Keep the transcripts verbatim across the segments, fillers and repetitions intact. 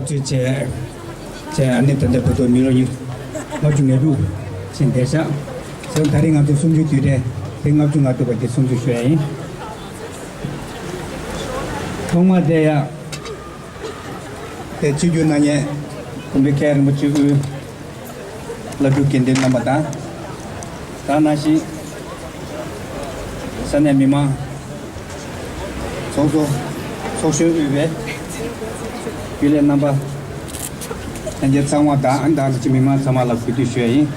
ཚོས་བྱས། བྱས་ཨ་ནི་ད་ལྟ་བོད་ཐོག་མི་ལོ་ཉི་ལྔ་བཅུ་ང་དྲུག་ཕྱིན་བསྡད་ཤག་ཟེར། ད་རེས་ང་ཚོ་གསུམ་བཅུའི་དུས་དྲན་དེ་ལྔ་བཅུ་ང་དྲུག་པ་དེ་སྲུང་བརྩི་ཞུ་ཡ་ཡིན། ཐོག་མ་དེ་ཡ། དེ་ཆིབས་བསྒྱུར་གནང་མཁན་གོང་འཕེལ་མཁན་རིན་པོ་ཆེ་དབུས་བླ་སྤྲུལ་དགེ་འདུན་རྣམ་པ་དང་། དེ་ནང་བཞིན་ས་གནས་མི་མང་། ཚོགས་གཙོ། ཚོགས་གཞོན་དབུས་པའི་རྒྱུན་ལས་རྣམ་པ། ལྷན་རྒྱས་ཚང་མ་དང་ཨ་ནི་ད་ཅི་མི་མང་ཚང་མ་ལ་གུས་འདུད་ཞུ་ཡ་ཡིན།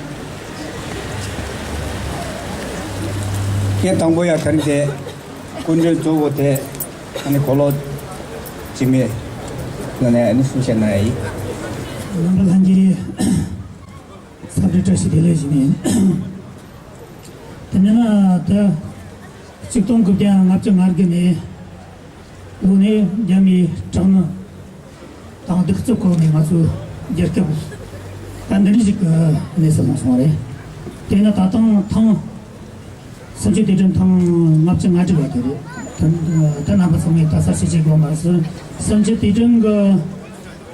ངས་དང་པོ་ཡ་དེ་རིང་དེ་སྐུ་མགྲོན་གཙོ་བོ་དེ་ཨ་ནི་གོ་ལོག་འཇིགས་མེད་ལགས་ནས་ཨ་ནི་གསུང་བཤད་གནང་ཡ་ཡིན། རྣམ་པ་ལྷན་རྒྱས། འཚམས་འདྲི་བཀྲ་ཤིས་བདེ་ལེགས་ཞུ་ནི་ཡིན། དེ་མིན་ན་ད་གཅིག་སྟོང་དགུ་བརྒྱ་ལྔ་བཅུ་ང་དགུ་ནས་ལོ་ནས་རྒྱ་མིའི་དྲག་གནོན་དང་གདུག་རྩུབ་འཁོར་ནས་ང་ཚོའི་རྒྱལ་ཁབ་ད་འདི་འདྲ་ཞིག་གི་གནས་སུ་ལྷུང་སོང་བ་རེད། དེས་ན་ད་ཐེངས་ཐེངས་གསུམ་བཅུའི་དུས་དྲན་ཐེངས་ལྔ་བཅུ་ང་དྲུག་པ་དེ་རེད། ད་ད་རྣམ་པ་ཚང་མས་ད་གསལ་བཤད་བྱེད་དགོས་མ་ཟད་གསུམ་བཅུའི་དུས་དྲན་གི་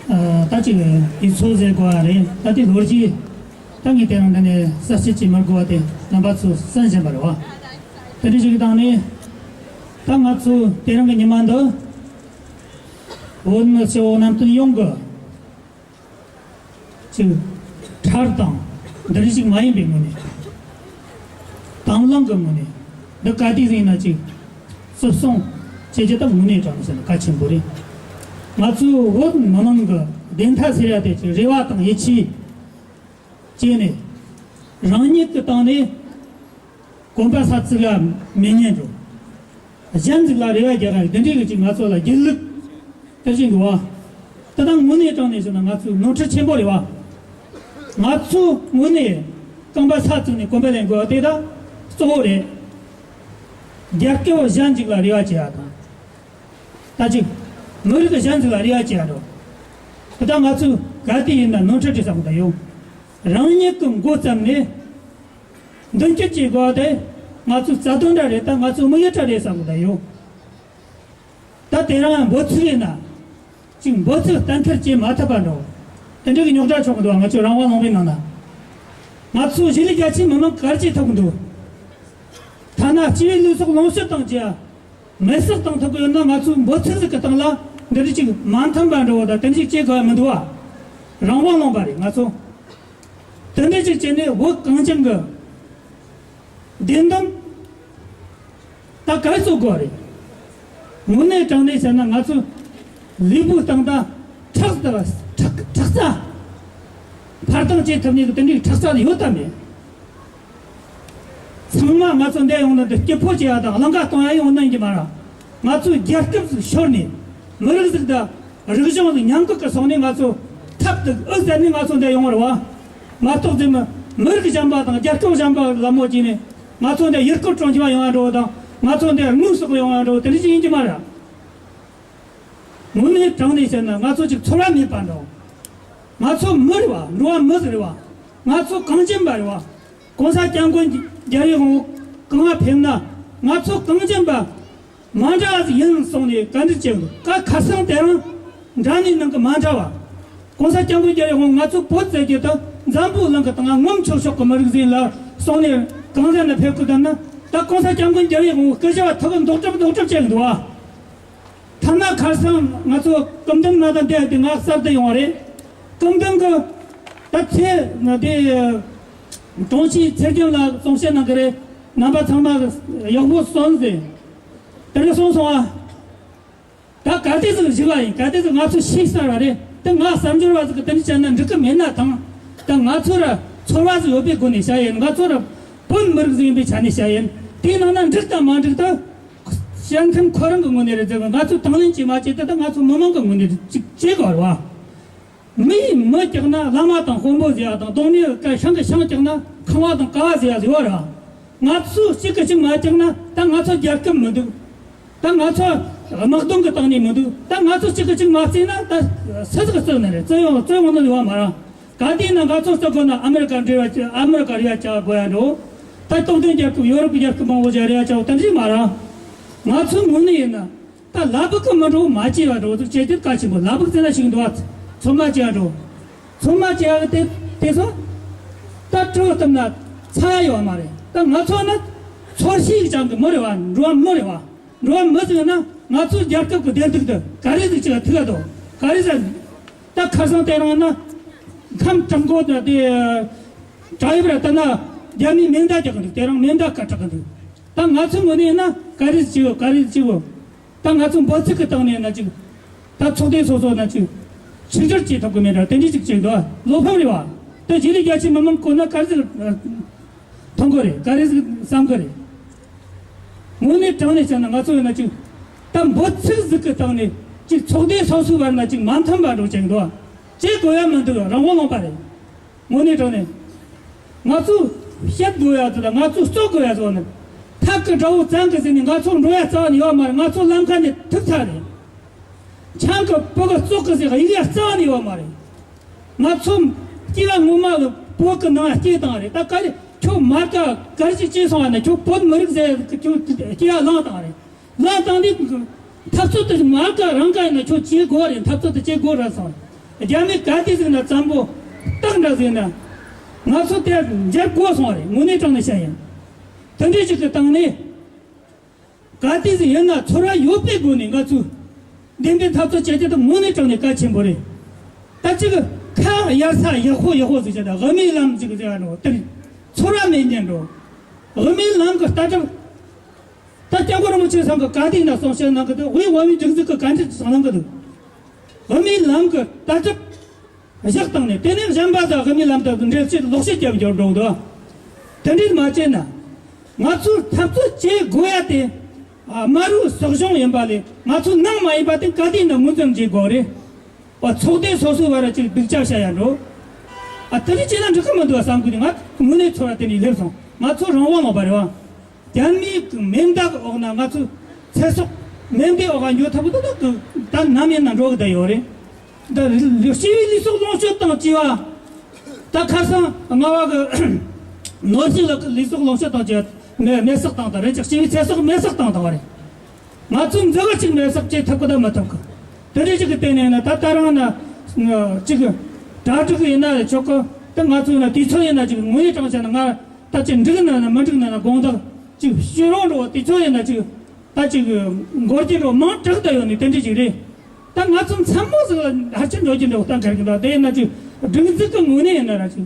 ཨ་ད་ཅིག་དུས་ཚོད་ཟེར་དགོས་པ་རེད། ད་དེ་ལོ་རྒྱུས་ད་ངས་དེ་རིང་འདི་ནས་གསལ་བཤད་བྱེད་མི་དགོས་པ་དེ་རྣམ་པ་ཚོས་གསན་བཞིན་པ་རེད་བ། དེ་འདྲ་ཞིག་གི་སྟེང་ནས་ད་ང་ཚོ་དེ་རིང་གི་ཉི་མ་འདི་བོད་མི་སྤྱི་བོ་གནམ་བསྟན་ཡོངས་ཀྱི་ཅིག་ཁྲར་དང་འདི་རིགས་ཤིག་མ་ཡིན་པའི་ངོས་ནས། དང་བླངས་ཀྱི་ངོས་ནས། འདི་ག་དུས་ཡིན་ན་ཅིག་རྩིབ་སོང་བྱེད་རྒྱུ་དང་དངོས་གནས་དྲང་གནས་ཟེར་ན་གལ་ཆེན་པོ་རེད། ང་ཚོའི་བོད་མི་མང་གི་བདེན་མཐའ་སེལ་ཡ་དེ་ཅིག་རེ་བ་དང་ཡིད་ཆེས་བྱས་ནས། རང་ཉིད་ཀྱི་སྟེང་ནས་གོམ་པ་ས་ཚིགས་ལ་མི་ཉན་འགྲོ། གཞན་ཟིག་ལ་རེ་བ་རྒྱག་ག་འདི་འདྲའི་གི་ཅིག་ང་ཚོ་ལ་སྒྱིད་ལུག་སྟེར་བཞིན་འདུག་བ། དེ་དག་དངོས་གནས་དྲང་གནས་ཟེར་ན་ང་ཚོའི་ནོར་འཁྲུལ་ཆེན་པོ་རེད་བ། ང་ཚོ་དངོས་གནས་རྐང་པ་ས་བཙུགས་ནས་གོམ་པ་ལེན་དགོས་པ་དེ་དག་གཙོ་བོ་རེད། རྒྱལ་ཁབ་གཞན་ཅིག་ལ་རེ་བ་བྱེད་ཡ་དང་། ད་ཅིག་མི་རིགས་གཞན་ཅིག་ལ་རེ་བ་བྱེད་ཡ་འགྲོ། དེ་དག་ང་ཚོས་ག་དུས་ཡིན་ན་ནོར་འཁྲུལ་བྲིས་བསམ་གི་ད་ཡོང་། རང་ཉིད་ཀྱི་མགོ་བརྩམས་ནས། མདུན་སྐྱོད་བྱེད་དགོས་པ་དེ་ང་ཚོའི་རྩ་དོན་འདྲ་རེད། ད་ང་ཚོའི་དམིགས་ཡུལ་འདྲ་རེད་བསམ་གི་ད་ཡོད། ད་དེ་རིང་འབོད་ཚིག་ཡིན་ན། ཅིག་འབོད་ཚིག་གཏན་འཁེལ་བྱེད་མ་ཐུབ་པ་འགྲོ། དེ་འདྲ་གི་རྙོག་དྲ་ཆགས་གི་འདུག་ང་ཚོའི་རང་དབང་ལུང་པའི་ནང་ན། ང་ཚོ་གཞིས་ལུས་རྒྱ་ཆེའི་མི་མང་ག་རེ་བྱེད་ཐུབ་གི་འདུག་ཐ་ན་སྤྱི་པའི་ལུས་སྲོག་ལོངས་སྤྱོད་དང་བཅས། མེ་སྲེག་བཏང་ཐུབ་གི་ཡོད་ན་ང་ཚོའི་འབོད་ཚིག་ཟིག་གི་སྟེང་ལ་འདི་འདྲ་ཅིག་མ་མཐུན་པ་འགྲོ་བ་དང་དེ་འདྲ་ཅིག་བྱེད་དགོས་པ་མི་འདུག་བ། རང་དབང་ལུང་པ་རེད་ང་ཚོ། དེ་འདྲ་ཅིག་བྱས་ནས་བོད་གངས་ཅན་གྱི་བདེན་དོན་ད་ག་རེ་རྩོད་དགོས་རེད། དངོས་གནས་དྲང་གནས་བཤད་ན་ང་ཚོ་ལུས་པོའི་སྟེང་ད་ཁྲག་ད་ཁྲག་ཁྲག་རྩ་འཕར་ལྡིང་བྱེད་ཐུབ་ནས་དེ་འདྲའི་ཁྲག་རྩ་ཡོད་དམ་མེད། ཚང་མ་ང་ཚོ་འདིར་ཡོང་ནས་འདི་སྐྱིད་པོ་བྱེད་ཡ་དང་གླིང་ག་གཏོང་ཡ་ཡོང་ནི་ཡིན་གྱི་མ་རེད། ང་ཚོའི་རྒྱལ་ཁབ་ཟིག་ཤོར་ནས་མི་རིགས་ཟིག་དང་རིག་གཞུང་ཟིག་ཉམས་རྒུད་ཀྱི་སོང་ནས་ང་ཚོ་ཐབས་དང་འུ་བཙན་ནས་ང་ཚོ་འདིར་ཡོང་བ་རེད་བ། མ་གཏོགས་ཙེ་མི་མི་རིགས་གཞན་པ་དང་རྒྱལ་ཁབ་གཞན་པ་ལ་མོ་བྱས་ནས་ང་ཚོ་འདིར་ཡུལ་སྐོར་སྤྲོ་འཆམ་ཡོང་ཡ་འགྲོ་བ་དང་ང་ཚོ་འདིར་དངུལ་གསོག་ཡོང་ཡ་འགྲོ་བ་དེ་འདྲ་ཅིག་ཡིན་གྱི་མ་རེད། དངོས་གནས་དྲང་གནས་བཤད་ན་ང་ཚོ་ཅིག་ཚོར་བ་མེད་པ་འདྲ་བོ། ང་ཚོ་མི་རེད་བ། འགྲོ་བ་མི་ཟིག་རེད་བ། ང་ཚོ་གངས་ཅན་པ་རེད་བ། ༸གོང་ས་༸སྐྱབས་མགོན་རྒྱལ་བའི་དབང་པོ་གང་ང་ཕེབས་ན་ང་ཚོ་གངས་ཅན་པ་མ་འདྲ་བ་ཟིག་ཡིན་གསུངས་ནས་བཀའ་འདྲི་བྱས་འདུག་ཁ་སང་དེ་རིང་འདྲ་ནས་ནང་གི་མ་འདྲ་བ། ༸གོང་ས་༸སྐྱབས་མགོན་རྒྱལ་བའི་དབང་པོ་ང་ཚོ་བོད་ཟེར་རྒྱུ་དང་འཛམ་བུ་གླིང་གི་སྟེང་ང་ངོམ་ཆོག་ཆོག་གི་མི་རིགས་ཟིག་ལ་གསུངས་ནས་གང་ཟག་ན་ཕེབས་གི་དང་ན་ད་༸གོང་ས་༸སྐྱབས་མགོན་རྒྱལ་བའི་དབང་པོ་སྐུ་ཞབས་ཐུག་གི་མདོག་གྲུབ་མདོག་གྲུབ་བྱས་འདུག་བ། ཐ་ན་ཁ་སང་ང་ཚོ་སྐུ་མདུན་ན་དང་འདི་དེ་ང་གསར་དུ་ཡོང་བ་རེད། སྐུ་མདུན་གི་ད་ཚེ་ན་དེ་དྲུང་ཆེ་ཚེ་རྒྱམ་ལ་གསུང་བཤད་གནང་གི་རེད། རྣམ་པ་ཚང་མ་ཡག་པོ་གསུངས་ཟེར། དེ་འདྲ་གསུངས་སོང་ཨ། ད་ག་དེ་ཟིག་བཞི་བ་ཡིན་ག་དེ་ཟིག་ང་ཚོ་ཤེས་གསལ་བ་རེད། དེ་ང་གསར་འབྱོར་བ་ཟིག་གི་དེ་འདྲ་བྱས་ན་འགྲིག་གི་མེད་ན་ཐང་། ད་ང་ཚོ་ར་ཚོར་བ་ཟིག་ཡོད་པའི་སྒོ་ནས་བཤད་ཡིན། ང་ཚོ་ར་བོད་མི་རིགས་ཟིག་ཡིན་པའི་ཆ་ནས་བཤད་ཡིན། དེའི་ནང་ན་འགྲིག་དང་མ་འགྲིག་ད། བཤད་མཁན་ཁོ་རང་གི་ངོས་ནས་རེད་ཟེར་གི་ང་ཚོས་དང་ལེན་བྱེད་མ་བྱེད་དེ་ད་ང་ཚོ་མི་མང་གི་ངོས་ནས་ཅིག་བྱེད་དགོས་རེད་བ། མི་ཡིས་མི་བཀྱག་ན་བླ་མ་དང་དཔོན་པོ་ཟེར་བ་དང་གདོང་ནས་ཤིང་གི་ཤིང་བཀྱག་ན་ཁང་བ་དང་ཀ་བ་ཟེར་བ་ཟེར་བ་རེད་བ། ང་ཚོ་གཅིག་གིས་གཅིག་མ་བཀྱག་ན་ད་ང་ཚོ་རྒྱལ་ཁབ་མི་འདུག་ད་ང་ཚོ་དམག་དོན་གི་སྟེང་ནས་མི་འདུག་ད་ང་ཚོ་གཅིག་གིས་གཅིག་མ་བརྩིས་ན་ད་སུ་ཟིག་བརྩི་ནི་རེད། བརྩི་ཡོང་བརྩི་ཡོང་ནི་ཡོད་མ་རེད། ག་དུས་ན་ང་ཚོ་བརྩི་དགོས་ན་ཨ་མེ་རི་ཀ་འབྲེལ་བ་ཨ་མེ་རི་ཀ་རེ་བ་བྱ་དགོས་ཡ་འགྲོ། ད་སྟོབས་ལྡན་རྒྱལ་ཁབ་ཡོ་རོབ་ཀྱི་རྒྱལ་ཁབ་མང་པོ་ཅིག་རེ་བ་བྱ་བ་དེ་འདྲ་མ་རེད། ང་ཚོའི་ངོས་ནས་ཡིན་ན་ད་ལ་ཕུག་གི་མི་འགྲོ་མ་བྱས་པ་འགྲོ་ཚུལ་བྱེད་རྒྱུ་གལ་ཆེན་པོ། ལ་ཕུག་ཟེར་ན་ཞིག་འདུག་བ། ཚོད་མ་བྱས་འགྲོ། ཚོད་མ་བྱས་དེ་དེ་ཚོ་ད་སྤྲོ་བཏང་ན་ཚ་ཡ་ཡོད་མ་རེད། ད་ང་ཚོ་ན་ཚོར་ཤེས་ཀྱང་གི་མི་རེད་བ། འགྲོ་བ་མི་རེད་བ། འགྲོ་བ་མི་ཟིག་ན་ང་ཚོའི་རྒྱལ་ཁབ་ཀྱི་བདེན་སྡུག་དེ་ག་རེ་ཟིག་ཅིག་ཐུག་ཡ་དོ། ག་རེ་ཟིག་ད་ཁ་སང་དེ་རིང་ན་ཁམས་དྲང་པོ་དང་དེ་དྲ་ཡིབ་ར་ལྟ་ན་རྒྱ་མིའི་མེ་མདའ་རྒྱག་གི་འདུག་དེ་རིང་མེ་མདའ་སྐད་གྲག་གི་འདུག་ད་ང་ཚོའི་ངོས་ནས་ཡིན་ན་ག་རེ་བྱེད་དགོས། ག་རེ་བྱེད་དགོས། ད་ང་ཚོ་འབོད་ཚིག་གི་སྟེང་ནས་ན་ཅིག་ད་ཚོགས་སྡེ་སོ་སོ་ན་ཅིག་ཕྱི་འགྱུར་བྱེད་ཐུབ་གི་མེད་ན་དེ་འདྲ་ཅིག་བྱེད་འདུག་བློ་ཕམ་རེད་བ། ད་རྗེས་ལུས་རྒྱ་ཆེ་མི་མང་ཁོ་ན་ག་རེ་ཟིག་མཐོང་གི་རེད། ག་རེ་ཟིག་བསམ་གི་རེད། དངོས་གནས་དྲང་ནས་བཤད་ན་ང་ཚོ་ཡིན་ན་ཅིག་ད་འབོད་ཚིག་ཟིག་གི་སྟེང་ནས་ཅིག་ཚོགས་སྡེ་སོ་སོའི་བར་ན་ཅིག་མ་མཐུན་པ་འགྲོ་བྱེད་འདུག་བྱེད་དགོས་ཡ་མི་འདུག་རང་དབང་ལུང་པ་རེད། དངོས་གནས་དྲང་གནས། ང་ཚོ་བཤད་དགོས་ཡ་ཚོ་དང་ང་ཚོ་བཙོག་དགོས་ཡ་ཚོ་ནི། ཐག་གི་དགྲ་བོ་བཙན་གི་ཟེར་ནས་ང་ཚོ་འགྲོ་ཡ་རྩ་བ་ནས་ཡོད་མ་རེད། ང་ཚོ་ལམ་ཁ་ནས་ཐུག་ཚར་རེད། ཆང་གི་སྤུ་གུ་བཙོག་གི་ཟེར་གཡུག་ཡ་རྩ་བ་ནས་ཡོད་མ་རེད། ང་ཚོ་སྐྱེ་བ་སྔོན་མ་གི་བོད་གི་ནང་སྐྱེས་བཏང་རེད། ད་ག་རེ་ཁྱོད་མ་དགའ་ག་རེ་ཅིག་སྐྱེས་སོང་བ་ན་ཁྱོད་བོད་མི་རིགས་ཟེར་ཁྱོད་སྐྱེ་བ་བླངས་བཏང་རེད། ལ་དང་དེ་འཐབ་རྩོད་དེ་མ་ག་རང་ག་ཡིན་ན་ཁྱོད་བྱེད་དགོས་རེད། འཐབ་རྩོད་དེ་བྱེད་དགོས་རེད་སོང་། རྒྱ་མི་ག་དུས་ཟིག་ན་བཙན་པོ་སྟག་འདྲ་ཟིག་ན་ང་ཚོ་དེ་འཇབ་དགོས་སོང་རེད། དངོས་གནས་དྲང་ནས་བཤད་ཡིན། དེ་འདྲའི་ཅིག་གི་སྟེང་ནས་ག་དུས་ཟིག་ཡིན་ན་ཚོར་བ་ཡོད་པའི་སྒོ་ནས་ང་ཚོས་བདེན་པའི་འཐབ་རྩོད་བྱེད་རྒྱུ་དེ་དངོས་གནས་དྲང་ནས་གལ་ཆེན་པོ་རེད། ད་ཅིག་ཁ་གཡར་ས་ཡག་པོ་ཡག་པོ་ཟིག་བྱས་ད་དབུ་མའི་ལམ་ཅིག་ཟེར་བ་ནོ་དེར་ཚོར་བ་མེད་ཉན་འགྲོ། དབུ་མའི་ལམ་གི་ལྟ་གྲུབ། ད་སྐྱབས་མགོན་རིན་པོ་ཆེ་ཚང་གི་བཀའ་དྲིན་ན་གསུང་བཤད་གནང་གི་འདུག་དབུས་བོད་མིའི་སྒྲིག་འཛུགས་ཀྱི་བཀའ་དྲིན་གསུང་གནང་གི་འདུག་དབུ་མའི་ལམ་གྱི་ལྟ་གྲུབ་བཞག་བཏང་ནས་དེ་ནས་གཞན་པ་དང་དབུ་མའི་ལམ་དུ་འགྲེལ་བཤད་ལོག་བཤད་བརྒྱབ་འགྱུར་འགྲོ་འདུག་དེ་འདྲས་མ་བྱས་ན་ང་ཚོས་འཐབ་རྩོད་བྱེད་དགོས་ཡ་དེ་དམར་པོའི་སྲོག་ཤིང་ཡིན་པ་ལས་ང་ཚོའི་ནང་མ་ཡིན་པ་དེ་ག་དུས་ན་ངོས་འཛིན་བྱེད་དགོས་རེད། པ་ཚོགས་སྡེ་སོ་སོའི་བར་ལ་ཅིག་སྡུག་ཅག་བྱ་ཡ་འགྲོ། ཨ་དེ་རིགས་བྱས་ན་འགྲིག་གི་མི་འདུག་བསམ་གི་འདུག་ང་དངོས་གནས་ཚོར་བ་དེ་ནས་སླེབས་སོང་། ང་ཚོ་རང་དབང་ལུང་པ་རེད་བ། རྒྱ་མིའི་མེ་མདའ་གི་འོག་ན་ང་ཚོ་ཚེ་སྲོག་མེ་མདའི་འོག་ག་འགྱོ་ཐུབ་ཀྱི་འདུག་ད་ད་ནམ་ཡིན་ན་འགྲོ་གི་བསྡད་ཡོད་རེད། ད་སྤྱི་པའི་ལུས་སྲོག་ལོངས་སྤྱོད་དང་བཅས་པ། ད་ཁ་སང་རྔ་བ་གི་ནོར་སྲིད་ལ་ལུས་སྲོག་ལོངས་སྤྱོད་དང་བཅས་མེ་མེ་སྲེག་བཏང་དང་རེད་ཅིག་སྤྱི་པའི་ཚེ་སྲོག་མེ་སྲེག་བཏང་དང་བ་རེད། ང་ཚོ་འཛི་ག་ཅིག་མེད་ཟག་ཅེས་ཐུབ་ཀི་ད་མ་ཐུབ་ཀི། དེ་འདྲ་ཅིག་གི་སྟེང་ནས་ན་ད་ལྟ་རང་ན་ཅིག་གྲ་སྒྲིག་ཡིན་ན་ཆོག་གི། ད་ང་ཚོ་ན་དུས་ཚོད་ཡིན་ན་ཅིག་ངོས་ནས་དྲང་བྱས་ན་ང་ད་ཅིག་འགྲིག་ན་ན་མི་འགྲིག་ན་ན་དགོངས་དག་ཅིག་ཞུ་རོགས་འགྲོ། དུས་ཚོད་ཡིན་ན་ཅིག་ད་ཅིག་འགོར་གྱི་འགྲོ་མང་དྲག་ད་ཡོད་ནི་དེ་འདྲ་ཅིག་རེད། ད་ང་ཚོ་མཚན་མོ་ཟིག་ལ་ཧར་ཅིག་འགྲོ་གྱི་འགྲོ་ད་གར་གི་འདུག་དེ་ཡིན་ན་ཅིག་སྒྲིག་འཛུགས་ཀྱི་ངོས་ནས་ཡིན་ན་ར་ཅིག་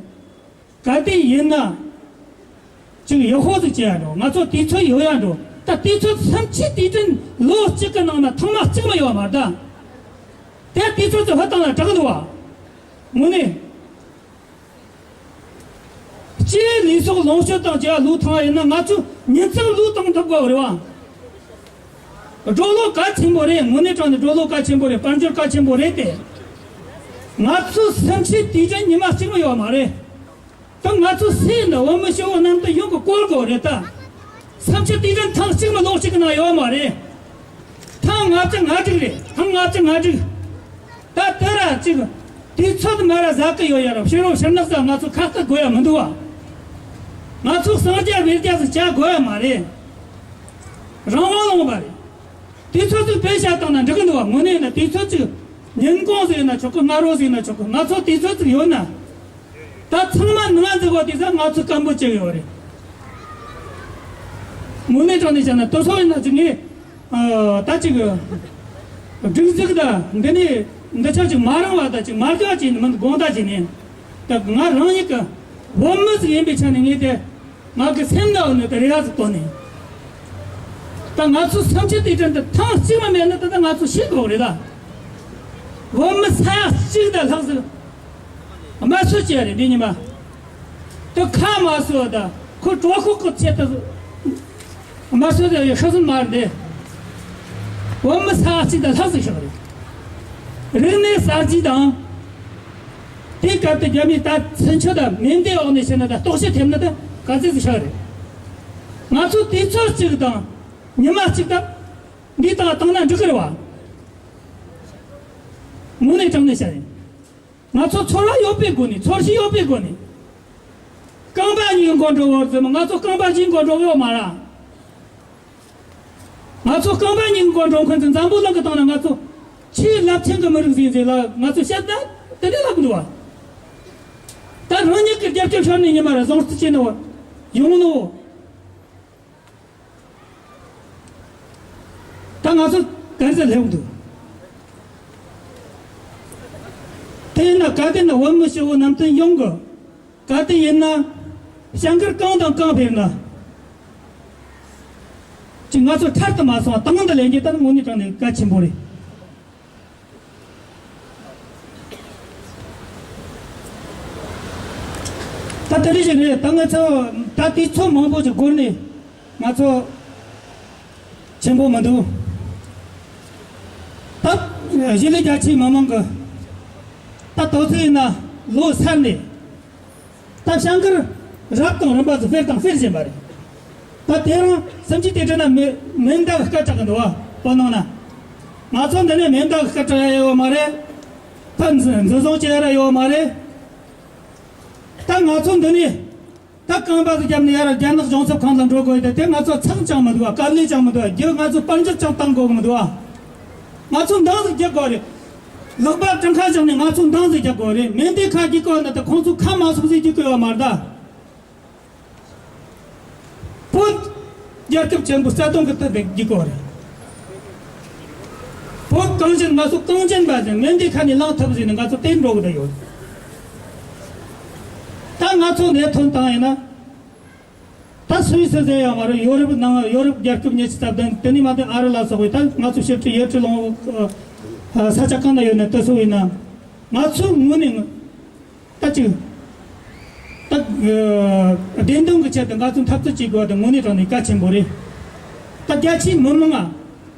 ག་དུས་ཡིན་ན། ཅིག་ཡག་པོ་ཟིག་བྱེད་ཡ་འགྲོ། ང་ཚོ་དུས་ཚོད་ཡོད་ཡ་འགྲོ། ད་དུས་ཚོད་སུམ་ཅུ་དུས་དྲན་ལོ་གཅིག་གི་ནང་ན་ཐེངས་མ་གཅིག་མ་ཡོད་མ་རེད་ད། དེ་དུས་ཚོད་ཚོ་ཧ་ཏང་ལ་དྲག་འདུག་བ། དངོས་གནས། སྤྱིའི་ལུས་སྲོག་ལོངས་སྤྱོད་དང་བཅས་པ་བློས་བཏང་བ་ཡིན་ན་ང་ཚོ་ཉིན་མཚན་བློས་བཏང་ཐུབ་དགོས་རེད་བ། འགྲོ་ལོ་གལ་ཆེན་པོ་རེད། དངོས་གནས་དྲང་ནས་འགྲོ་ལོ་གལ་ཆེན་པོ་རེད། དཔལ་འབྱོར་གལ་ཆེན་པོ་རེད་དེ། ང་ཚོ་སུམ་ཅུ་དུས་དྲན་ཉི་མ་གཅིག་མ་ཡོད་མ་རེད། ད་ང་ཚོ་སུ་ཡིན་ན་བོད་མི་སྤྱི་བོ་རྣམས་དུ་ཡོང་གི་བཀོལ་དགོས་རེད་ད། སུམ་ཅུ་དུས་དྲན་ཐེངས་གཅིག་མ་ལོ་གཅིག་གི་ནང་ཡོད་མ་རེད། ཐེངས་ལྔ་བཅུ་ང་དྲུག་རེད། ཐེངས་ལྔ་བཅུ་ང་དྲུག་ད་དེ་ར་གཅིག་དུས་ཚོད་མ་ར་ཟ་གི་ཡོད་ཡ་ར་ཕྱི་རོ་ཕྱིར་ནག་ས་ང་ཚོ་ཁ་ལྟ་དགོས་ཡ་མི་འདུག་བ། ང་ཚོ་གསང་རྒྱ་བེར་རྒྱ་ཟིག་བྱ་དགོས་ཡ་མ་རེད། རང་དབང་ལུང་པ་རེད། དུས་ཚོད་ཅིག་བེད་སྤྱད་བཏང་ན་འགྲིག་གི་འདུག་བ། དངོས་གནས་ན་དུས་ཚོད་ཅིག་ཉིན་གུང་ཟིག་ཡིན་ན་ཆོག་གི། སྔ་དྲོ་ཟིག་ཡིན་ན་ཆོག་གི། ང་ཚོ་དུས་ཚོད་ཅིག་ཡོད་ན། ད་ཚང་མ་ནང་འཛུལ་བ་དུས་ཚོད་ང་ཚོ་སྐམ་པོ་བྱེད་ཡོད་རེད། དངོས་གནས་དྲང་གནས་བཤད་ན་དུས་ཚོད་ཡིན་ན་ཅིག་ངས་ཨ་ད་ཅིག་སྒྲིག་འཛུགས་ད་འདི་ནས་འདི་ཆ་ཅིག་མ་རང་བ་ད་ཅིག་མ་རྒྱ་ཅིག་མི་དགོངས་དག་བྱས་ནས་ད་ང་རང་ཉིད་ཀྱི་བོད་མི་ཟིག་ཡིན་པའི་ཆ་ནས་ངས་དེ། ང་གི་སེམས་ནང་ནས་དེ་རེ་བ་ཟིག་བཏོན་ནས། ད་ང་ཚོ་སུམ་ཅུ་དུས་དྲན་དེ་ཐེངས་གཅིག་མ་མེད་ན་ད་ལྟ་ང་ཚོ་ཤི་དགོས་རེད་ད། བོད་མི་ས་ཡ་གཅིག་དང་ལྷག་ཟིག་དམར་གསོད་བྱས་རེད་འདི་ཉི་མ། དེ་ཁ་མ་གསོད་ད་ཁོ་གྲོད་ཁོག་གི་ཆེད་དུ་དམར་གསོད་དེ་ཤི་སོང་མ་རེད་འདི། བོད་མི་ས་ཡ་གཅིག་དང་ལྷག་ཟིག་ཤི་རེད། རིག་གནས་གསར་བརྗེ་དང་། དེའི་སྐབས་དུ་རྒྱ་མིས་ད་ཚུན་ཆད་དང་མེ་མདའི་འོག་ནས་བྱས་ན་ད་ལྟོགས་ཤི་ཐེབས་ན་ད་ག་ཚོད་ཅིག་ཤོར་རེད། ང་ཚོ་དུས་ཚོད་གཅིག་དང་ཉི་མ་གཅིག་དང་འདི་དང་བཏང་ན་འགྲིག་གི་རེད་བ། དངོས་གནས་དྲང་གནས་བཤད་ཡིན། ང་ཚོ་ཚོར་བ་ཡོད་པའི་སྒོ་ནས། ཚོར་ཤེས་ཡོད་པའི་སྒོ་ནས། རྐང་པ་གཉིས་མགོ་འགྲོ་བར་ཙམ་ང་ཚོ་རྐང་པ་གཉིས་མགོ་འགྲོ་གི་ཡོད་མ་རེད། ང་ཚོ་རྐང་པ་གཉིས་མགོ་འགྲོ་མཁན་ཚོ་འཛམ་བུ་གླིང་གི་སྟེང་ན་ང་ཚོ་ཆེས་རླབས་ཆེན་གྱི་མི་རིགས་ཟིག་ཟིག་ལ་ང་ཚོ་བཤད་ན་ དེ་འདྲ་ལབ་འདུག་བ། ད་རང་ཉིད་ཀྱི་རྒྱབ་སྐྱོར་ཤོར་ནས་ཉི་མ་རེ་བཟང་རྩིས་བྱས་ནོ་ཡོང་ནོ། ད་ང་ཚོ་ག་ཚོད་སླེབས་འདུག་དེ་ཡིན་ན་ག་དེ་ན་བོད་མི་སྤྱི་བོ་ནམ་རྟེན་ཡོང་གི། ག་དེ་ཡིན་ན་ཞང་གར་གང་དང་གང་ཕེབས་ན། ཅིག་ང་ཚོ་ཐར་དུ་མ་སོང་བ་དང་དུ་ལེན་རྒྱུ་ད་དངོས་གནས་དྲང་ནས་གལ་ཆེན་པོ་རེད། ད་དེ་རིང་ཞིག་རེད། ད་ང་ཚོ་ད་དུས་ཚོད་མང་པོ་ཞིག་འགོར་ནས་ང་ཚོ་ཆེན་པོ་མི་འདུག་ད་གཞིས་ལུས་རྒྱ་ཆེའི་མི་མང་གི་ད་དོ་ཚིགས་ཡིན་ན་ལོ་སར་ནས། ད་ཞང་གར་རབ་དང་རིམ་པ་ཚོ་སྤེལ་དང་སྤེལ་བཞིན་པ་རེད། ད་དེ་རིང་སུམ་ཅུ་དུས་དྲན་ན་མེ་མེ་མདའ་གི་སྐད་གྲགས་གི་འདུག་བ། བོད་ནང་ན། ང་ཚོ་འདི་ནས་མེ་མདའ་གི་སྐད་གྲགས་ཡོད་མ་རེད། ད་འཛིན་འཛིན་བཟུང་བྱེད་ཡ་ར་ཡོད་མ་རེད། ད་ང་ཚོ་འདི་ནས་ད་རྐང་པ་ཟིག་བརྒྱབ་ནས་ཡར་རྒྱ་ནག་གཞུང་ཚབ་ཁང་ལ་འགྲོ་དགོས་ཏེ། དེ་ང་ཚོ་ཚང་ཅང་མི་འདུག་བ། དཀའ་ལས་ཅང་མི་འདུག་བ། རྒྱུ་ང་ཚོ་དཔལ་འབྱོར་ཅང་བཏང་དགོས་གི་མི་འདུག་བ། ང་ཚོ་འདང་ཟིག་རྒྱག་དགོས་རེད། ལག་པ་བྲང་ཁ་བཞག་ནས་ང་ཚོ་འདང་ཟིག་རྒྱག་དགོས་རེད། མེ་མདའི་ཁ་གི་སྐོར་ན་ད་ཁོང་ཚོ་ཁ་མ་སོང་ཟིག་རྒྱུག་གི་ཡོད་མ་རེད་ད། བོད་རྒྱལ་ཁབ་ཆེན་པོ་རྩ་དོན་གི་ཐད་ནས་རྒྱུག་གི་ཡོད་རེད། བོད་གངས་ཅན་ང་ཚོ་གངས་ཅན་པ་ཟིག་མེ་མདའི་ཁ་ནས་ལངས་ཐུབ་ཟིག་ནས་ང་ཚོ་དེ་འགྲོ་གི་ད་ཡོད། ད་ང་ཚོ་ནས་ཐོན་བཏང་ཡིན་ན། ད་སུད་སི་ཟེར་ཡོད་མ་རེད། ཡོ་རོབ་ནང་ཡོ་རོབ་རྒྱལ་ཁབ་ཉེ་ཆར་སྟབས་བདེ་དེ་ནས་མ་གཏོགས་ཨ་རི་ལ་སོགས་པའི་ད་ང་ཚོ་ཞིབ་ཕྲའི་ཡུལ་གྲུ་ལུང་ས་ཆ་གང་ན་ཡོད་ན་དེ་ཚོ་ཡིན་ན། ང་ཚོ་ངོས་ནས་ད་ཅིག་ད་བདེན་དོན་གྱི་ཆེད་དུ་ང་ཚོ་འཐབ་རྩོད་བྱེད་དགོས་པ་དེ་དངོས་གནས་དྲང་ནས་གལ་ཆེན་པོ་རེད། ད་རྒྱ་ཆེའི་མི་མང་ང་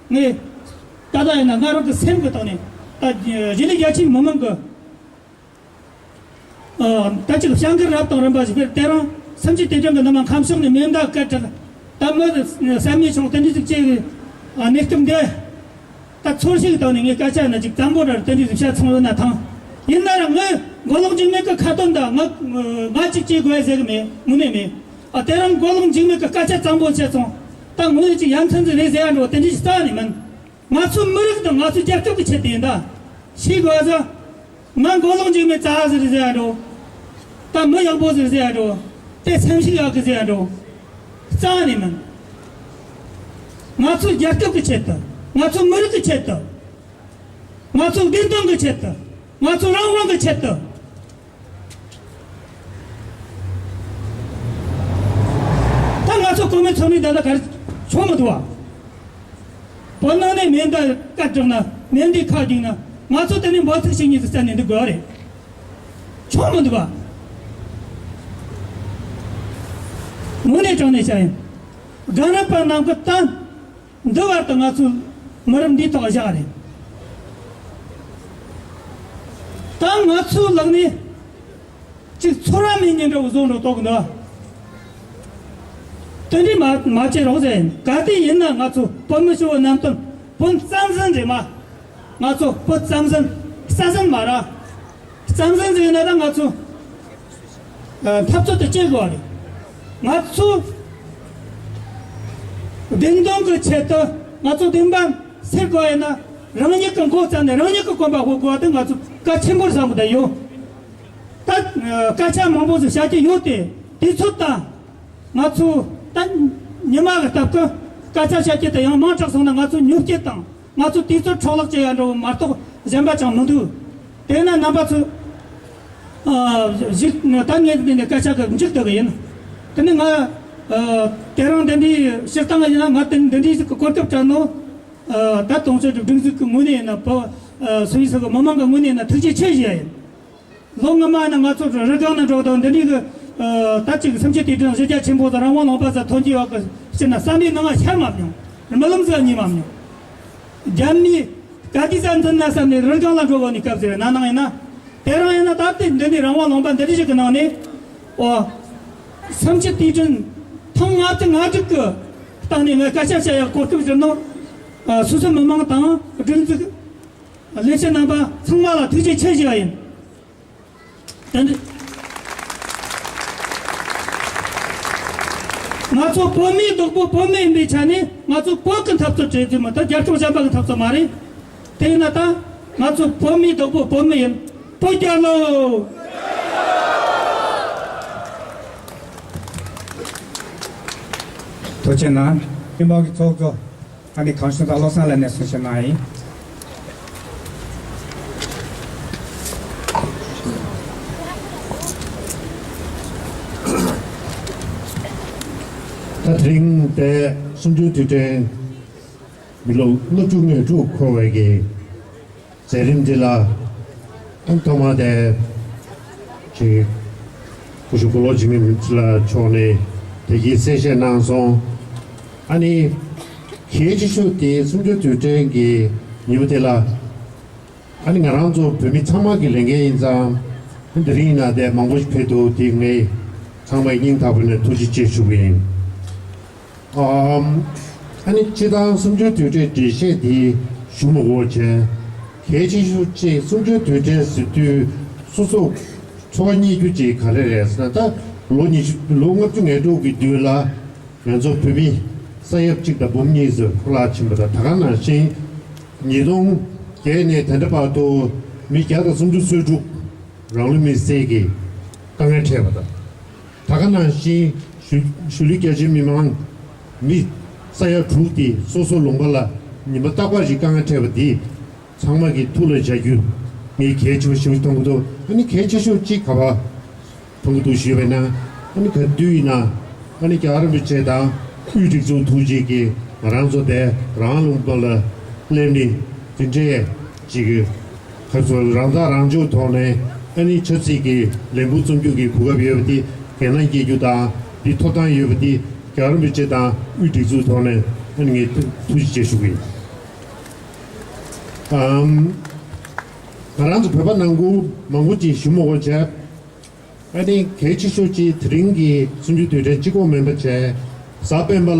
ངས་ད་ལྟ་ཡིན་ན་ང་རང་གི་སེམས་ཀྱི་ཐོག་ནས་ད་གཞིས་ལུས་རྒྱ་ཆེའི་མི་མང་གི་ཨ། ད་ཅིག་ཞང་གར་རབ་དང་རིམ་པ་ཞིག་དཔེར་དེ་རིང་སུམ་ཅུ་དུས་དྲན་གྱི་ནུ་མ་ཁམས་ཕྱོགས་ནས་མེ་མདའ་སྐད་གྲགས། ད་མི་བསམ་མེད་བྱུང་དེ་འདྲ་ཅིག་ཅིག་གནས་སྐབས་འདི་ད་ཚོར་ཤེས་ཀྱི་ཐོག་ནས་ངས་སྐད་ཆ་ན་ཅིག་དམ་པོ་འདྲ་དེ་འདྲ་ཅིག་བཤད་ཚོང་ཡོད་ན་ཐང་། ཡིན་ན་ར་ངས་མགོ་ལོག་འཇིགས་མེད་ཀྱི་ཁ་ཏོན་ད་ང་ང་ཅིག་ཅིག་དགོས་ཟེར་གི་མེད། ངོ་ནས་མེད། ཨ། དེ་རིང་མགོ་ལོག་འཇིགས་མེད་ཀྱི་སྐད་ཆ་དམ་པོ་བཤད་སོང་། ད་ངོ་ནས་ཅིག་ཡ་མཚན་ཟིག་རེད་ཟེར་ཡ་འགྲོ་དེ་འདྲ་ཞིག་རྩ་ནས་མིན། ང་ཚོ་མི་རིགས་དང་ང་ཚོ་རྒྱལ་ཁབ་ཀྱི་ཆེད་དུ་ཡིན་ད། ཤེས་དགོས་ཟེར། ང་མགོ་ལོག་འཇིགས་མེད་རྩ་ཟེར་ཟེར་ཡ་འགྲོ། ད་མི་ཡག་པོ་ཟེར་ཟེར་ཡ་འགྲོ། དེ་སེམས་ཤུགས་ཡག་གི་ཟེར་ཡ་འགྲོ། རྩ་ནས་མིན། ང་ཚོ་རྒྱལ་ཁབ་ཀྱི་ཆེད་དུ། ང་ཚོ་མི་རིགས་ཀྱི་ཆེད་དུ། ང་ཚོ་བདེན་དོན་གྱི་ཆེད་དུ། ང་ཚོ་རང་དབང་གི་ཆེད་དུ། ད་ང་ཚོ་གོང་མའི་ཚོགས་མི་འདི་ལ་གར་ཆོག་མི་འདུག་བ། བོད་ནང་ནས་མེ་མདའ་སྐད་བསྒྲགས་ན་མེ་མདའི་ཁ་བསྒྱིངས་ན་ང་ཚོ་དེ་ནས་འབོད་ཚིག་ཞིག་གཉིས་སུ་བསྩལ་ནས་འདུག་དགོས་རེད། ཆོག་མི་འདུག་བ། དངོས་གནས་དྲང་གནས་བཤད་ཡིན། རྒན་རབས་པ་རྣམས་ཀྱི་ད། འདི་བར་དུ་ང་ཚོའི་མི་རབས་འདིའི་ཐོག་བཞག་རེད། ད་ང་ཚོའི་ལག་ནས་ཅིག་ཚོར་བ་མེད་ཉིན་འདྲ་བོ་བཟོ་འགྲོ་ཐོག་གི་འདུག་དེ་འདྲའི་མ་མ་བྱེད་རོགས་ཟེར་ཡིན། ག་དུས་ཡིན་ན་ང་ཚོ་བོད་མི་ཞི་བའི་གནམ་སྟོན་བོད་བཙན་འཛིན་རེད་མ། ང་ཚོ་བོད་བཙན་འཛིན་ས་འཛིན་མ་ར། བཙན་འཛིན་ཟེར་ན་ད་ང་ཚོ་འཐབ་རྩོད་དེ་བྱེད་དགོས་རེད། ང་ཚོ་བདེན་དོན་གྱི་ཆེད་དུ་ང་ཚོ་བདེན་པ་སེལ་དགོས་ཡིན་ན་རང་ཉིད་ཀྱི་མགོ་བཙུགས་ནས་རང་ཉིད་ཀྱི་གོམ་པ་སྤོ་དགོས་པ་དེ་ང་ཚོ་གལ་ཆེན་པོར་བསམ་གི་ད་ཡོད། ད་སྐད་ཆ་མང་པོ་ཞིག་བཤད་ཀྱི་ཡོད་དེ་དུས་ཚོད་ད་ང་ཚོ་ད་ཉི་མ་གི་སྟབས་ཀྱིས་སྐད་ཆ་བཤད་ཀྱི་དེ་ཡང་མང་དྲགས་སོང་ན་ང་ཚོ་མྱོས་སྐྱེད་དང་། ང་ཚོ་དུས་ཚོད་འཕྲོ་བརླག་བྱེད་ཡ་འགྲོ་མ་གཏོགས་གཞན་པ་ཅང་མི་འདུག་དེས་ན་རྣམ་པ་ཚོ། ཨ། ཞིག་ད་ངས་འདི་ནས་སྐད་ཆ་གི་མཇུག་བསྡུ་གི་ཡིན། དེ་ནི་ང་། ཨ། དེ་རིང་འདི་འདྲའི་སྤྱིར་བཏང་ཡིན་ན་ང་དེ་འདི་འདྲའི་ཞིག་གི་གོ་སྐབས་སྤྲད་ནོ། ཨ། ད་དུང་ཕྱུར་སྒྲིག་འཛུགས་ཀྱི་ངོས་ནས་ཡིན་ན་བོད། ཨ། སུད་སི་གི་མི་མང་གི་ངོས་ནས་ཡིན་ན་ཐུགས་རྗེ་ཆེ་ཞུ་ཡ་ཡིན། ལོ་སྔོན་མ་ཡིན་ན་ང་ཚོ་རི་སྒང་ན་འགྲོ་དང་འདི་འདྲའི་གི། ཨ། ད་ཅིག་སུམ་ཅུ་དུས་དྲན་གཞི་རྒྱ་ཆེན་པོ་དང་རང་དབང་ལུང་པ་ཟ་ཐོན་གྱི་ཡོད་གི་ཕྱིར་ན་བསམ་པའི་ནང་ང་ཤར་མ་མྱོང་། རྨི་ལམ་ཟ་རྙེད་མ་མྱོང་། རྒྱ་མིའི་ག་དུས་ས་འཛིན་ན་བསམ་ནས་རི་སྒང་ལ་འགྲོ་དགོས་ནི་སྐབས་ཟེར་ན་ནང་ཡིན་ན། དེ་རིང་ཡིན་ན་ད་ལྟའི་འདི་ནས་རང་དབང་ལུང་པ་འདི་འདྲ་ཞིག་གི་ནང་ནས། ཨོ། སུམ་ཅུ་དུས་དྲན་ཐེངས་ལྔ་བཅུ་ང་དྲུག་གི་སྟེང་ནས་ངས་སྐད་ཆ་བཤད་ཡག་གོ་སྐབས་ཟེར་ནོ། ཨ། སོ་སོའི་མི་མང་དང་སྒྲིག་འཛུགས། ལས་བྱེད་རྣམ་པ་ཚང་མ་ལ་ཐུགས་རྗེ་ཆེ་ཞུ་བ་ཡིན། དེ་འདྲ། ང་ཚོ་བོད་མིའི་བདག་པོ་བོད་མི་ཡིན་པའི་ཆ་ནས་ང་ཚོ་བོད་ཀྱི་འཐབ་རྩོད་བྱེད་རྒྱུ་མ་གཏོགས་རྒྱལ་ཁབ་གཞན་པ་གི་འཐབ་རྩོད་མ་རེད། དེ་ཡིན་ན་ད་ང་ཚོ་བོད་མིའི་བདག་པོ་བོད་མི་ཡིན། ཐུགས་རྗེ་གནང་། ཐུགས་རྗེ་གནང་། སྤྱི་དམངས་ཀྱི་ཚོགས་གཙོ་ཨ་ནི་གངས་ལྗོངས་དང་བློ་བཟང་ལགས་ནས་གསུང་བཤད་གནང་ཡིན། ད་དེ་རིང་དེ་གསུམ་བཅུའི་དུས་དྲན་མི་ལོ་ལྔ་བཅུ་ང་དྲུག་འཁོར་བའི་གི་མཛད་རིམ་འདི་ལ་ཨང་ཐོག་མ་དེ་ཅིག་སྐུ་ཞབས་མགོ་ལོག་འཇིགས་མེད་ལགས་མཆོག་ནས་དེ་གའི་གསལ་བཤད་གནང་སོང་། ཨ་ནི་གལ་ཆེ་ཤོས་དེ་གསུམ་བཅུའི་དུས་དྲན་གྱི་ཉིན་མོ་དེ་ལ་ཨ་ནི་ང་རང་ཚོ་བོད་མི་ཚང་མ་གི་ལས་འགན་ཡིན་ཙང་དེ་རིང་ཡིན་ན་དེ་མང་པོ་ཞིག་ཕེབས་འདུག་དེ་ངས་ཚང་མ་སྙིང་ཐག་པ་ནས་ཐུགས་རྗེ་ཆེ་ཞུ་གི་ཡིན། ཨམ། ཨ་ནི་སྤྱི་བཏང་གསུམ་བཅུའི་དུས་དྲན་འགྲེལ་བཤད་འདི་ཞུ་མི་དགོས་བྱས། གལ་ཆེ་ཤོས་གཅིག་གསུམ་བཅུའི་དུས་དྲན་ཟེར་དུས་སོ་སོ་ཚོར་བ་རྙེད་རྒྱུ་གཅིག་ག་རེ་རེད་ཟེར་ན། ད་ལོ་ཉི་ཤུ་ལོ་ལྔ་བཅུ་ང་དྲུག་གི་དུས་ལ་ང་ཚོ་བོད་མི་ས་ཡ་གཅིག་དང་འབུམ་གཉིས་ཙམ་འཁོར་ལག་ཕྱིན་པ་དང་། ད་ག་ནང་བཞིན་ཉིས་སྟོང་བརྒྱད་ནས་ད་ལྟ་བར་དུ་མི་བརྒྱ་དང་སུམ་ཅུ་སོ་དྲུག་རང་ལུས་མེར་བསྲེགས་ཀྱི་དཀའ་ངལ་འཕྲད་པ་དང་། ད་ག་ནང་བཞིན་གཞིས་གཞིས་ལུས་རྒྱ་ཆེའི་མི་མང་མི་ས་ཡ་དྲུག་དེ་སོ་སོ་ལུང་པ་ལ་ཉི་མ་རྟག་པར་གྱི་དཀའ་ངལ་འཕྲད་པ་འདི་ཚང་མ་གི་ཐུགས་ལ་འཇགས་རྒྱུ་ངས་གལ་ཆེ་བ་ཞིག་མཐོང་གི་འདུག་ཨ་ནི་གལ་ཆེ་ཤོས་གཅིག་ག་པར་མཐོང་གི་འདུག་ཞུས་པ་ཡིན་ན། ཨ་ནི་ག་དུས་ཡིན་ན་ཨ་ནི་རྒྱལ་བ་རིན་པོ་ཆེ་དང་དབུས་སྒྲིག་འཛུགས་ཐུགས་རྗེ་གིས་ང་རང་ཚོ་དེ་རང་ལུང་པ་ལ་སླེབས་ནས་དེ་འདྲའི་ཅིག་ག་ཚོད་རང་ཐག་རང་གཅོད་ཐོག་ནས་ཨ་ནི་ཆབ་སྲིད་ཀྱི་ལས་འགུལ་རྩོམ་རྒྱུ་གི་གོ་སྐབས་ཡོད་པ་དེ་འགན་ལེན་བྱེད་རྒྱུ་དང་འདི་ཐོབ་ཐང་ཡོད་པ་དེ་རྒྱལ་བ་རིན་པོ་ཆེ་དང་དབུས་སྒྲིག་འཛུགས་ཐོག་ནས་ཨ་ནི་ངས་ཐུགས་རྗེ་ཆེ་ཞུ་གི་ཡིན། ཨམ། ང་རང་ཚོ་བོད་པ་ནང་ཁུལ་མང་པོ་ཅིག་ཞུ་མི་དགོས་བྱས། ཨ་ནི་གལ་ཆེ་ཤོས་ཀྱི་དེ་རིང་གི་གསུམ་བཅུའི་དུས་དྲན་གཅིག་པོ་མིན་པ་བྱས། གཟའ་སྤེན་པ་ལ་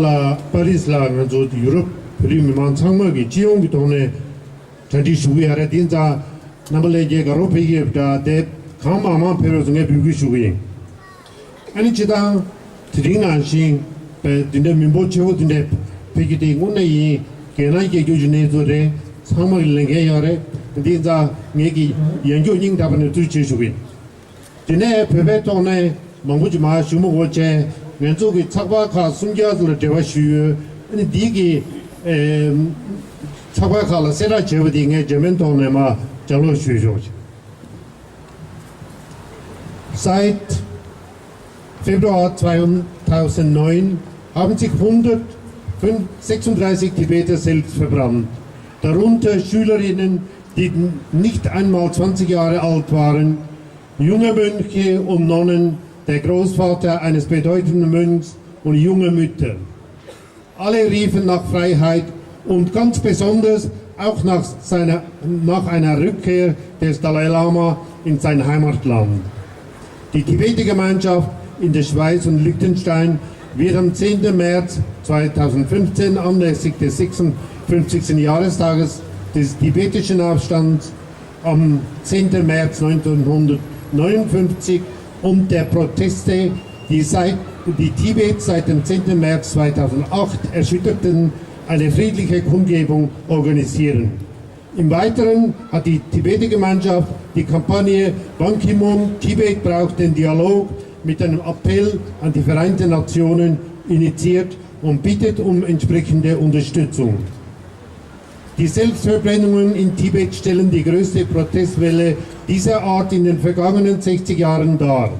པ་རིས་ལ་ང་ཚོ་ཡུ་རོབ་བོད་རིགས་མི་མང་ཚང་མ་གི་སྤྱི་ཡོངས་ཀྱི་ཐོག་ནས་གྲ་སྒྲིག་ཞུ་གི་ཡོད་རེད། དེ་ཙང་རྣམ་པ་ལྷན་རྒྱས་ག་རོགས་ཕེབས་ཀྱི་ཡོད་པ་འདྲ། དེ་གང་མང་མང་ཕེབས་རོགས་ཟེར་ངས་འབོད་སྐུལ་ཞུ་གི་ཡིན། ཨ་ནི་སྤྱི་བཏང་དེ་རིང་ནང་བཞིན་པའི་འདི་འདྲའི་མི་འབོར་ཆེ་བོ་འདི་འདྲའི་ཕེབས་རྒྱུ་དེ་དངོས་གནས་ཡིན་འགན་ལེན་བྱེད་རྒྱུ་གི་གནས་ཚུལ་རེད། ཚང་མ་གི་ལས་འགན་ཡོད་རེད། འདི་ཙང་ངས་ཀྱི་ཡང་བསྐྱར་སྙིང་ཐག་པ་ནས་ཐུགས་རྗེ་ཆེ་ཞུ་གི་ཡིན། དེ་ནས་བོད་པའི་ཐོག་ནས་མང་པོ་ཅིག་མར་ཞུ་མི་དགོས་བྱས། ང་ཚོ་གི་ཚགས་པར་ཁག་སུམ་བརྒྱ་ཙམ་ལ་འབྲེལ་བ་ཞུས་ཡོད། ཨ་ནི་འདི་གི་ཨེ་ཚགས་པར་ཁག་ལ་གསལ་བསྒྲགས་བྱས་པ་དེ་ངས་འཇར་མན་ཐོག་ནས་མར་ལྗགས་ཀློག་ཞུས་ཆོག Seit Februar zweitausendneun haben sich hundertsechsunddreißig Tibeter selbst verbrannt, darunter Schülerinnen, die nicht einmal zwanzig Jahre alt waren, junge Mönche und Nonnen, der Großvater eines bedeutenden Mönchs und junge Mütter. Alle riefen nach Freiheit und ganz besonders auch nach, seiner, nach einer Rückkehr des Dalai Lama in sein Heimatland. Die Tibeter-Gemeinschaft in der Schweiz und Liechtenstein wird am zehnten März zweitausendfünfzehn anlässlich des sechsundfünfzigsten Jahrestages des tibetischen Aufstands am zehnten März neunzehnhundertneunundfünfzig und der Proteste, die, seit, die Tibet seit dem zehnten März zweitausendacht erschütterten, eine friedliche Kundgebung organisieren. Im Weiteren hat die Tibeter-Gemeinschaft die Kampagne Ban Ki-moon Tibet braucht den Dialog mit einem Appell an die Vereinten Nationen initiiert und bittet um entsprechende Unterstützung. Die Selbstverbrennungen in Tibet stellen die größte Protestwelle dieser Art in den vergangenen sechzig Jahren dar.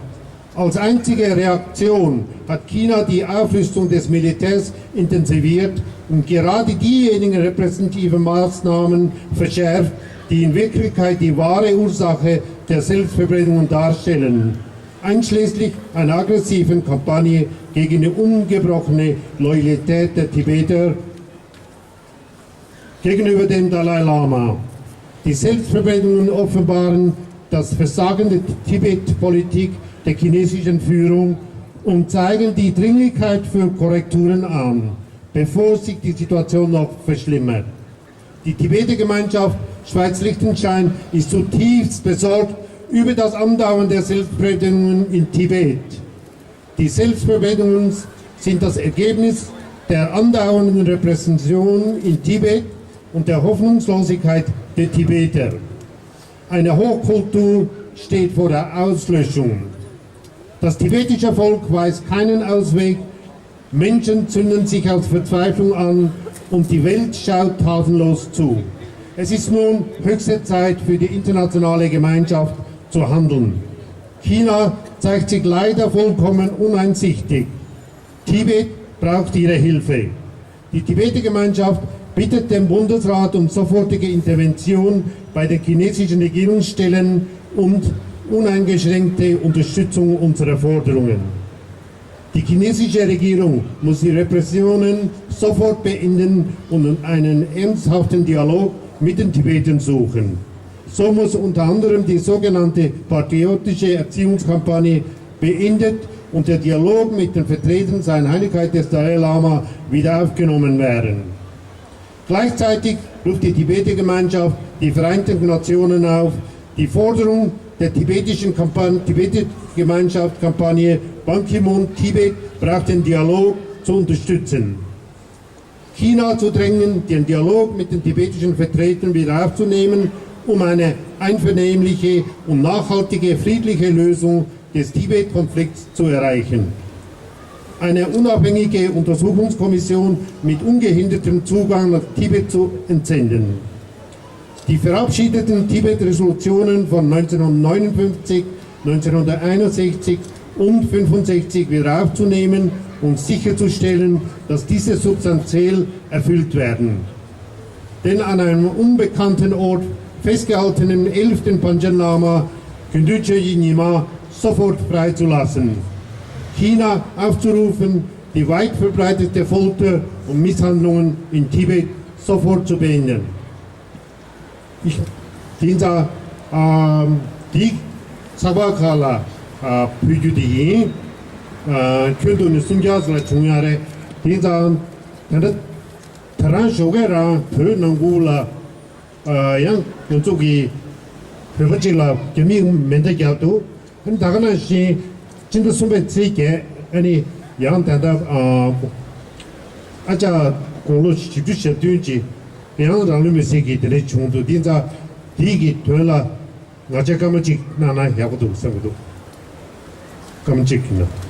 Als einzige Reaktion hat China die Aufrüstung des Militärs intensiviert und gerade diejenigen repressiven Maßnahmen verschärft, die in Wirklichkeit die wahre Ursache der Selbstverbrennungen darstellen, einschließlich einer aggressiven Kampagne gegen die ungebrochene Loyalität der Tibeter gegenüber dem Dalai Lama. Die Selbstverbrennungen offenbaren das Versagen der Tibet-Politik der chinesischen Führung und zeigen die Dringlichkeit für Korrekturen an, bevor sich die Situation noch verschlimmert. Die Tibeter-Gemeinschaft Schweiz-Liechtenstein ist zutiefst besorgt über das Andauern der Selbstverbrennungen in Tibet. Die Selbstverbrennungen sind das Ergebnis der andauernden Repression in Tibet und der Hoffnungslosigkeit der Tibeter. Eine Hochkultur steht vor der Auslöschung. Das tibetische Volk weiß keinen Ausweg. Menschen zünden sich aus Verzweiflung an und die Welt schaut tatenlos zu. Es ist nun höchste Zeit für die internationale Gemeinschaft zu handeln. China zeigt sich leider vollkommen uneinsichtig. Tibet braucht Ihre Hilfe. Die Tibeter-Gemeinschaft bittet den Bundesrat um sofortige Intervention bei der chinesischen Regierungsstellen und uneingeschränkte Unterstützung unserer Forderungen. Die chinesische Regierung muss die Repressionen sofort beenden und einen ernsthaften Dialog mit den Tibetern suchen. So muss unter anderem die sogenannte patriotische Erziehungskampagne beendet und der Dialog mit den Vertretern seiner Heiligkeit des Dalai Lama wieder aufgenommen werden. Gleichzeitig ruft die Tibeter-Gemeinschaft die Vereinten Nationen auf, die Forderung der tibetischen Kampan Tibeter-Gemeinschaft-Kampagne Ban Ki-moon Tibet braucht den Dialog zu unterstützen. China zu drängen, den Dialog mit den tibetischen Vertretern wieder aufzunehmen, um eine einvernehmliche und nachhaltige friedliche Lösung des Tibet-Konflikts zu erreichen. Eine unabhängige Untersuchungskommission mit ungehindertem Zugang nach Tibet zu entsenden. Die verabschiedeten Tibet-Resolutionen von neunzehnhundertneunundfünfzig, neunzehnhunderteinundsechzig und fünfundsechzig wieder aufzunehmen und sicherzustellen, dass diese substanziell erfüllt werden. Den an einem unbekannten Ort festgehaltenen elften Panchen Lama Gyöntrön Chögyi Nyima sofort freizulassen. China aufzurufen, die weit verbreitete Folter und Misshandlungen in Tibet sofort zu beenden. དེ་ཙང་དེའི་ཚགས་པར་ཁག་ལ་ཕུལ་རྒྱུ་དེ་ཡིན། ཁྱོན་བསྡོམས་ནས་སུམ་བརྒྱ་ཙམ་ལ་བྱུང་ཡ་རེད། དེ་ཙང་དེ་འདྲ་ད་རང་ཞོགས་ཀས་རང་བོད་ནང་ཁུལ་ལ་ཡང་ང་ཚོ་གི་བོད་པ་གཅིག་ལ་རྒྱ་མིས་མེ་མདའ་བརྒྱབ་འདུག་ཨ་ནི་ད་ག་ནང་བཞིན་སྤྱི་ཟླ་གསུམ་པའི་ཚེས་བརྒྱད་ཨ་ནི་ཡང་ད་ལྟ་ཨ་ཅག་དགུང་ལོ་བཞི་བཅུ་ཞེ་བདུན་ཅིག་ཡང་རང་ལུས་མེར་སྲེག་གི་དེ་འདྲ་བྱུང་འདུག་འདི་ཙང་འདི་གི་དོན་ལ་ང་ཅག་སྐར་མ་གཅིག་གནང་ན་ཡག་པོ་འདུག་བསམ་གྱི་འདུག་སྐར་མ་གཅིག་གི་ནང་།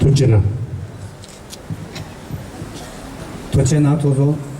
ཐུགས་རྗེ་གནང་། ཐུགས་རྗེ་གནང་། ཐུགས་རྗེ་གནང་།